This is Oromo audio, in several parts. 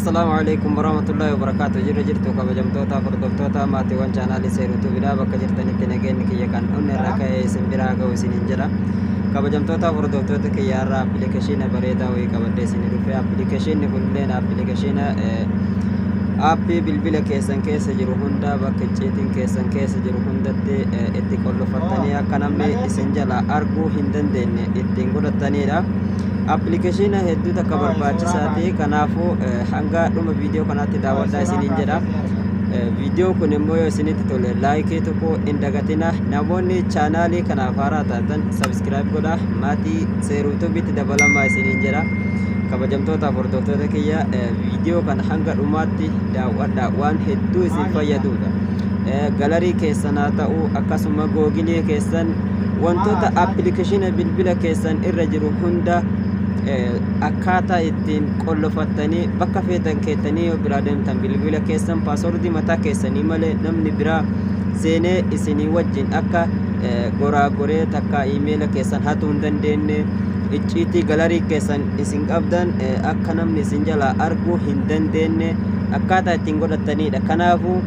Assalaamu alaikum warahmatullahi wabarakaatu. Jirra jirtu kabajamtoota hordoftoota maatiiwwan chaanaalii Seeruutuu Bidaa, bakka jirtanitti nageenyi kiyya kan dhumne irra ka'ee isin biraa ga'u isiniin jedha. Kabajamtoota hordoftoota kiyya, irraa appilikeeshiina bareedaa wayii qabadhee isinii dhufe. Appilikeeshiinni kunilleen appilikeeshiina aappii bilbila keessan keessa jiru hunda, bakka icciitiin keessan keessa jiru hundatti itti qollofattanii akka namni isin jala arguu hin dandeenye ittiin godhattanidha. Appilikeeshiina hedduu takka barbaachisaati. Kanaafuu hanga dhuma viidiyoo kanaatti daawwadhaa isiniin jedha. Viidiyoon kun immoo yoo isinitti tole like tokko hin dagatina. Namoonni chaanaalii kanaaf haaraa taatan subscribe godha, maatii Seeruutuubitti dabalamaa isiniin jedha. Kabajamtootaaf hordoftoota kiyya, viidiyoo kana hanga dhumaatti daawwadhaa, waan hedduu isin fayyadudha. Gallery keessan haa ta'u, akkasuma Google keessan, wantoota appilikeeshina bilbila keessan irra jiru hunda akkaataa ittiin qollofattanii bakka feetan keettanii yoo biraa deemtan bilbila keessan password mataa keessanii malee namni biraa seenee isinii wajjin akka goraa goree takka email keessan hatuu hin dandeenye, icciitii gallery keessan isin qabdan akka namni isin jalaa arguu hin dandeenye akkaataa ittiin godhattanidha. Kanaafuu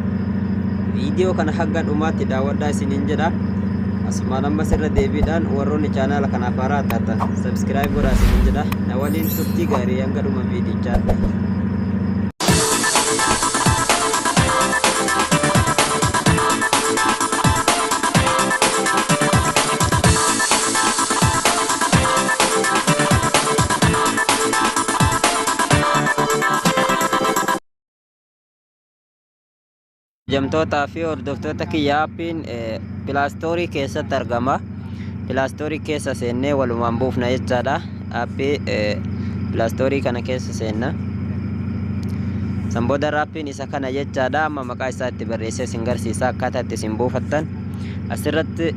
viidiyoo kana hanga dhumaatti daawwadhaa isiniin jedha. Asumaan ammas irra deebiidhaan warroonni chaanaala kanaaf haaraa taatan subscribe godhaa isiniin jedha. Na waliin turtii gaarii hanga dhuma viidichaatti. Kabajamtootaa fi hordoftoota kiyya, aappiin Play Store keessatti argama. Play Store keessa seennee walumaan buufna jechaadha. Aappii Play Store kana keessa seenna. San booda aappiin isa kana jechaadha. Amma maqaa isaa itti barreessee isin garsiisa akkaataa itti isin buufattan. Asirratti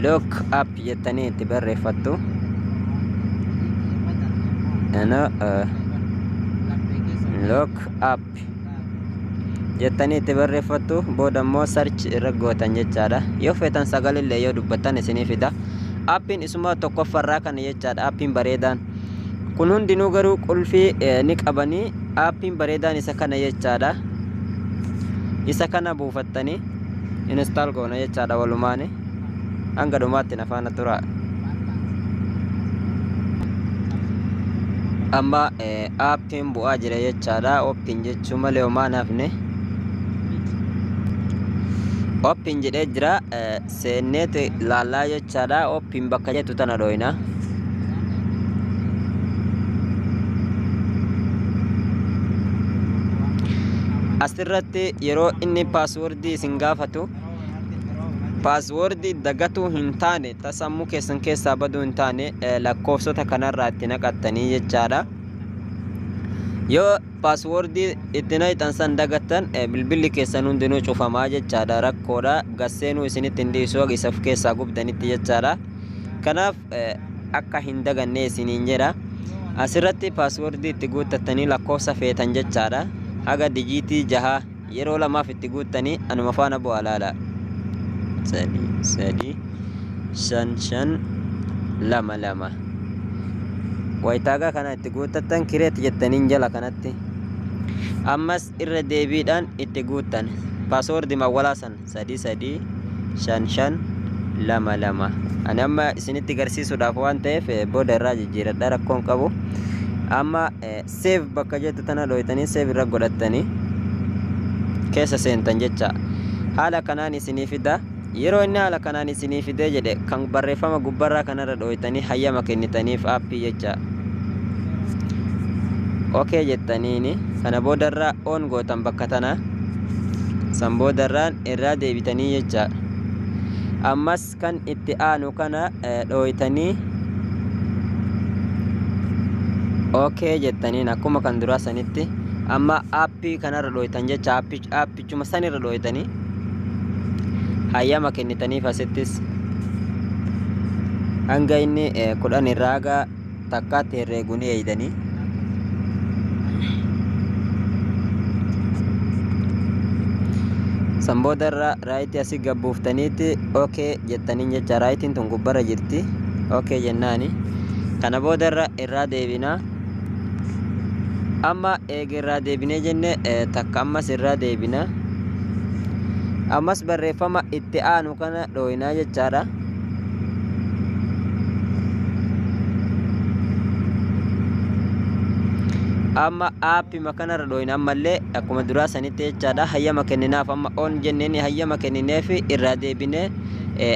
"lock app" jettanii itti barreeffattu. "Lock app" jettanii itti barreeffattu. Booda immoo search irra gootan jechaadha. Yoo feetan sagalillee yoo dubbattan isinii fida. Aappiin isuma tokkoffarraa kana jechaadha. Aappiin bareedaan kun hundinuu garuu qulfii ni qabanii. Aappiin bareedaan isa kana jechaadha. Isa kana buufattanii install goona jechaadha walumaani. Hanga dhumaatti na faana turaa. Amma aappiin bu'aa jira jechaadha. Open jechuu malee homaa hafne. Open jedhee jira. Seenneeti laallaa jechaadha. Open bakka jettu tana dhooyna. Asirratti yeroo inni password isin gaafatu, password dagatuu hin taane, ta sammuu keessan keessaa baduu hin taane, lakkoofsota kanarraa itti naqattanii jechaadha. Yoo password itti naqxan san dagattan, bilbilli keessan hundinuu cufamaa jechaadha. Rakkoodha, gasseenuu isinitti hin dhiisu isa of keessaa gubdanitti jechaadha. Kanaaf akka hin daganne isiniin jedha. Asirratti password itti guuttattanii lakkoofsa feetan jechaadha. Haga digit jaha yeroo lamaaf itti guuttanii anuma faana bu'aa laala. 3 3 5 5 2 2 wayitaagaa kana itti guuttattan, create jettaniin jala kanatti ammas irra deebiidhaan itti guuttan password mawwalaa san, 3 3 5 5 2 2. Ani amma isinitti garsiisuudhaaf waan ta'eef booda irraa jijjiiradha, rakkoon qabu. Amma save bakka jettu tana dhooytanii save irra godhattanii keessa seentan jecha. Haala kanaan isinii fida. Yeroo inni haala kanaan isinii fidee jedhe, kan barreeffama gubbarraa kanarra dhooytanii hayyama kennitaniif aappii jecha. Okay jettaniini kana boodarraa on gootan bakka tana. San boodarraan irraa deebitanii jecha. Ammas kan itti aanu kana dhooytanii okay jettaniin akkuma kan duraa sanitti amma aappii kanarra dhooytan jecha. Aappichuma sanirra dhooytanii hayyama kennitaniif. Asittis hanga inni 10 irraa haga takkaatti herreeguu ni eeydanii. San booda irra right asii gabbuuftaniitti okay jettaniin jecha. Rightiin tun gubbarra jirti. Okay jennaani kana booda irra irraa deebinaa. Amma eega irraa deebinee jenne, takka ammas irraa deebina. Ammas barreeffama itti aanu kana dhooyinaa jechaadha. Amma aappima kanarra dhooyina ammallee akkuma duraa sanitti jechaadha. Hayyama kenninaaf amma on jenneen, hayyama kennineef irraa deebinee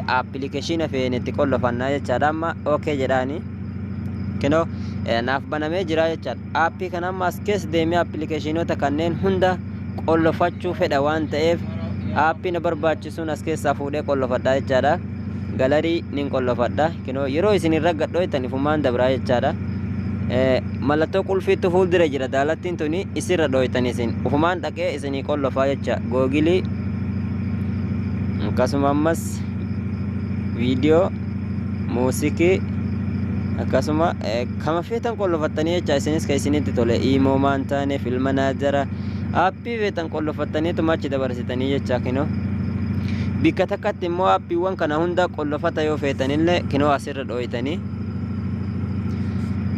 appilikeeshina feene itti qollofannaa jechaadha. Amma okay jedhaani. Kinoo naaf banamee jira jechaadha. Aappii kana amma as keessa deemee appilikeeshinoota kanneen hunda qollofachuu fedha waan ta'eef, aappii na barbaachisuun as keessaa fuudhee qollofadha jechaadha. Gallery nin qollofadha. Kinoo yeroo isin irra gadhooytan ifumaan dabraa jechaadha. Mallattoo qulfiitu fuuldura jira, daalattiin tuni isirra dhooytan, isin ufumaan dhaqee isinii qollofaa jecha. Google, akkasuma ammas viidiyoo, muusikii, akkasuma kama feetan qollofattanii jecha. Isinis ka isinitti tole, Imo maan taane, filma naajara, aappii feetan qollofattaniituma achi dabarsitanii jecha. Kinoo bikka takkatti immoo aappiiwwan kana hunda qollofata yoo feetanillee, kinoo asirra dhooytanii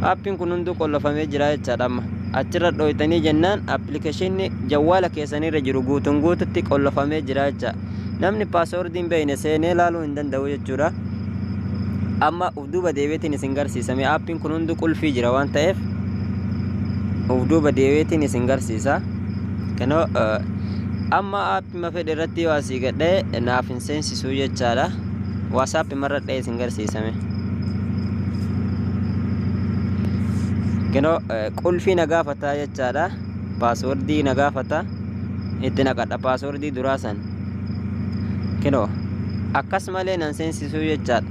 aappiin kun hunduu qollofamee jira jechaadha. Amma achirra dhooytanii jennaan appilikeeshinni jawwaala keessanirra jiru guutuun guututti qollofamee jira jecha. Namni passwordii hin beekne seenee laaluu hin danda'u jechuudha. Amma uf duuba deebiitiin isin garsiisame, aappiin kun hunduu qulfii jira waan ta'eef uf duuba deebiitiin isin garsiisa. Kinoo amma aappima fedhe irratti yoo asii gadhee naaf hin seensisuu jechaadha. WhatsApp marra dha'ee isin garsiisame. Kinoo qulfii na gaafataa jechaadha. Passwordii na gaafata. Itti naqadha passwordii duraa san. Kinoo akkas malee nan seensisuu jechaadha.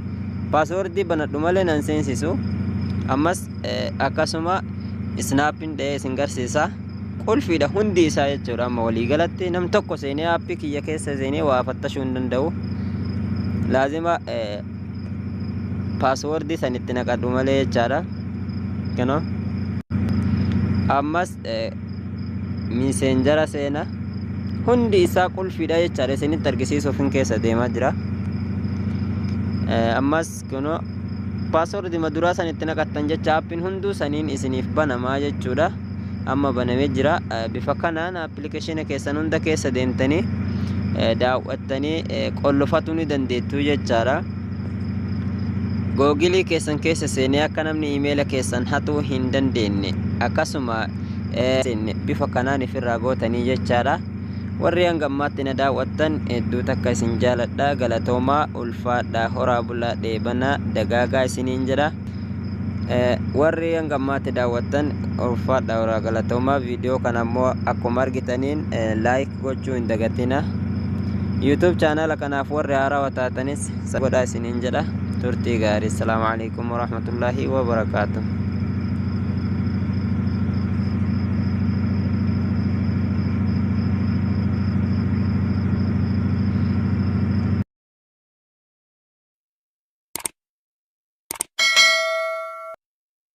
Passwordii banadhu malee nan seensisu. Ammas akkasuma Snappiin dha'ee isin garsiisa. Qulfiidha hundi isaa jechuudha. Amma waliigalatti nam tokko seenee aappii kiyya keessa seenee waa fattashuu hin danda'u. Laazima passwordii san itti naqadhu malee jechaadha. Kinoo ammas Messenger seena, hundi isaa qulfiidha jechaadha. Isinitti argisiisuuf hin keessa deemaa jira. Ammas kunoo passwordii duraa san itti naqattan jecha, aappiin hunduu saniin isiniif banamaa jechuudha. Amma banamee jira. Bifa kanaan appilikeeshina keessan hunda keessa deemtanii daawwattanii qollofatuu ni dandeettu jechaadha. Google keessan keessa seenee akka namni iimeela keessan hatuu hin dandeenye akkasuma bifa kanaan ifirraa gootanii jechaadha. Warri hanga ammaatti na daawwattan hedduu takka isin jaaladha. Galatoomaa, ulfaadha, horaa bulaa, dheebanaa dagaagaa isiniin jedha. Warri hanga ammaatti daawwattan ulfaadha, horaa, galatoomaa. Viidiyoo kana ammoo akkuma argitaniin like gochuu hin dagatina. YouTube chaanala kanaaf warri haarawaa taatanis godhaa isiniin jedha. Turtii gaarii. Assalaamu alaikum warahmatullaahi wabarakaatu.